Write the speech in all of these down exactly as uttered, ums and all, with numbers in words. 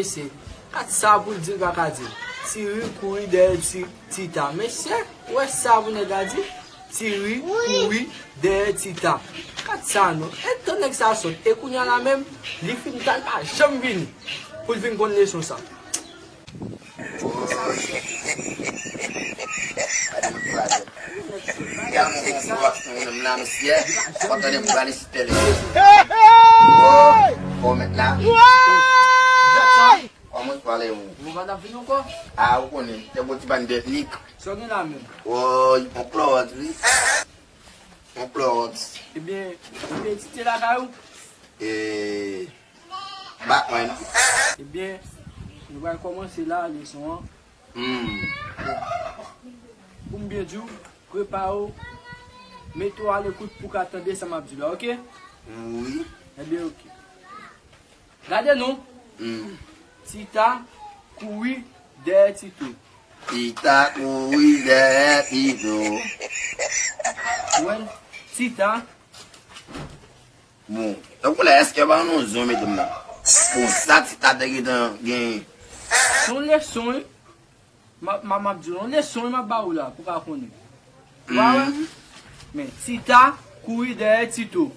Mesye, gad sa pou l di l pa ka di l. Ti ri kouri dèyè ti, Tita. Mesye, ou wè sa pou nèg la di? Ti ri kouri dèyè Tita. Gad sa non. E tan nèg sa sòt. E kounye a la menm, li fin ta l pa janm vini. Pou l vin konn leson sa. Gade yon pwazon. Gade yon bon pwazon, menm la, mesye. Ou tande m pral esite l. Oh, bon, mèt la. Kòman w pale ou? Ou pa t ap vin ankò? Ah, ou konnen, te bon ti bann etnik. Sa w gen la menm? Woy, on klòt, wi. On klòt. Ebyen, ou gen ti te lakay ou? E, Batman. Ebyen, nou pral kòmanse la, leson an. Hmm. Pou m byen di w, prepare w, mete w a lekout pou w ka tande sa m ap di w la, oke? Wi. Ebyen, oke. Gade non. Hmm. Tita kouri dèyè Tito. Tita kouri dèyè Tito. Ou wè l? Tita. Bon, tankou la, èske pa nan zon mete m nan? Bon, sa Tita te gentan gen. Se yon leson, wi. M ap, m ap, m ap di w, yon leson, wi, m ap ba ou la, pou w ka konnen. Ou pa wè? Mhm. Men, Tita kouri dèyè Tito.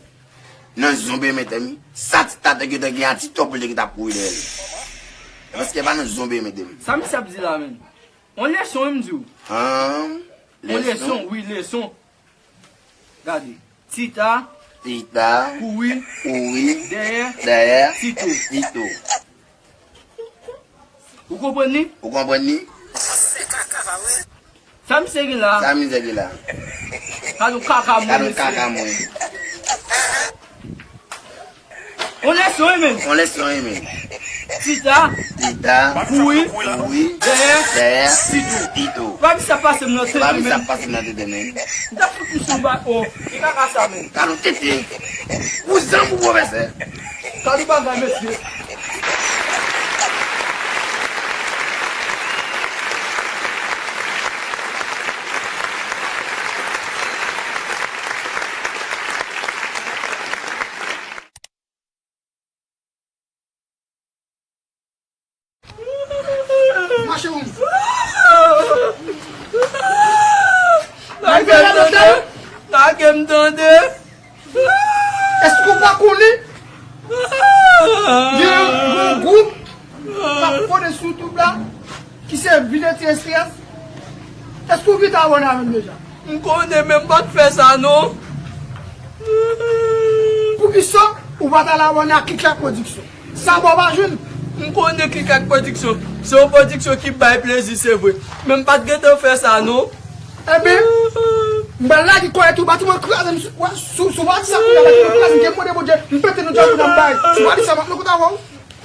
Nan zon mete m, sa Tita te gentan gen a Tito pou l te gentan ap kouri dèyè l. Èske pa nan zon mete m? Sa misye ap di la, menm? Yon leson, wi, m di w. An, yon leson? Leson, wi, leson. Gade. Tita. Tita. Kouri. Kouri. Dèyè. Dèyè. Tito. Tito. Ou konprann li? Ou konprann li? Sa misye gen la? Sa misye gen la? Gade yon kaka mwen, mesye. Gade yon kaka mwen. On leson, wi, menm. On leson, wi, menm. Tita. Tita. Kouri. Kouri. Dèyè. Dèyè. Tito. Tito. Pa misye ap pase m nan tete, menm. Pa misye ap pase m nan tete, menm. M ta fout misye yon ba, oh, ki kaka sa, menm. Talon tete. Ou zanmi ou pwofesè. Talon bagay, mesye. Mache ou. Lage m tande. Lage m tande. Èske w pa konnen? Gen yon gwoup k ap fone sou YouTube la ki se Vide Ti Estrès. Èske w gentan abòne avè m deja? M konnen, men m pa t fè sa non. Poukisa ou pa t al abòne ak Kikèk Pwodiksyon? Sa bon pa jwenn. M konnen Kikèk Pwodiksyon. Se yon pwodiksyon ki bay plezi, se vre. Men m pa t gentan fè sa non. Enben, m pral lage kòlèt ou, batiman kraze m sou, sou, sou bati sa kounye a, batiman kraze m, ke m mande Bondye, m pete nan djòl pou n ap bay. Sou bati sa, m ap nan kont avè w.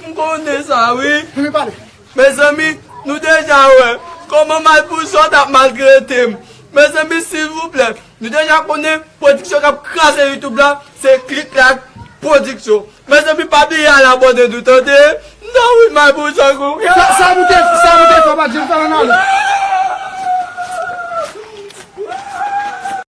M konnen sa, wi. Enben pale. Mezanmi, nou deja wè kòman Malpouson t ap maltrete m. Mezanmi, silvouplè, nou deja konnen pwodiksyon k ap kraze YouTube la, se Klik Lak Pwodiksyon. Mezanmi, pa bliye al abòne nou, tande? Non, wi, Malpouson gon. Sa, sa nou te, sa nou te fè, pa di m fè ann ale.